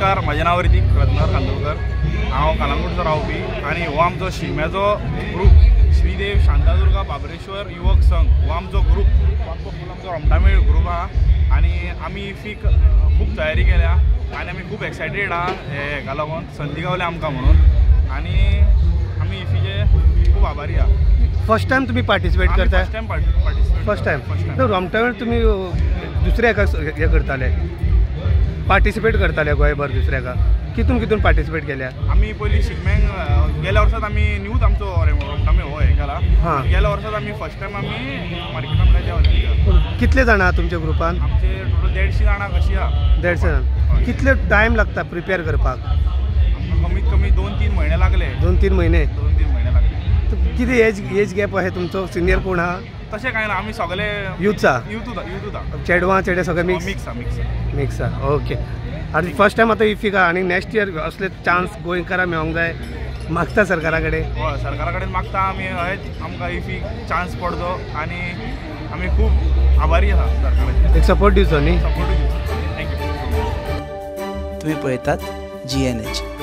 नमस्कार, म्हजें नांव ऋतिक रत्नाकर खांडोळकर. हांव कालांगुटचो रावपी आनी हो आमचो शिगम्याचो ग्रूप श्रीदेव शांतादुर्गा बाबरेश्वर युवक संघ हो आमचो ग्रूप, फूल आमचो रोमटामेळ ग्रूप आहा आनी आमी इफीक खूब तयारी केल्या आनी आमी खूब एक्सायटेड आहा हेका लागून, संदी गावल्या आमकां म्हणून आनी आमी इफीचे खूब आभारी आहा. फर्स्ट टायम तुमी पार्टिसिपेट करता? First time participate. First time. रोमटामेळ तुमी दुसऱ्या हेका हें करताले, पार्टिसिपेट करताले गोंयभर दुसऱ्या हेका, कितून कितून पार्टिसिपेट केल्या? आमी पयलीं शिगम्यांक गेल्या वर्सात आमी न्यूज आमचो रोमटामेळ हो हें केला. गेल्या वर्सात आमी फर्स्ट टायम आमी मार्केटान देंवले. कितले जाणां तुमच्या ग्रुपान? आमचे टोटल 150 जाणां कशी आहा. 150 जाणां. कितले टायम लागता प्रिपेर करपाक? कमीत कमी 2-3 म्हयने लागले. 2-3 म्हयने? 2-3 म्हयने लागले. कितें एज गॅप आहा तुमचो? सिनियर कोण आहा? तशें कांय ना, आमी सगळे युथ आहा. युथ आहा. चेडवां चेडे सगळे मिक्स? मिक्स आहा. मिक्स मिक्स आहा. ओके. आनी फर्स्ट टायम आतां इफीक आहा आनी नेक्स्ट इयर असले चान्स गोंयकारां मेळोंक जाय, मागता सरकारा कडेन? हय, सरकारा कडेन मागता आमी, हयच आमकां इफीक चान्स पडचो आनी आमी खूब आभारी आसा सरकाराचे. एक सपोर्ट दिवचो न्ही? सपोर्ट दिवचो. Thank you. तुमी पळयतात GNH.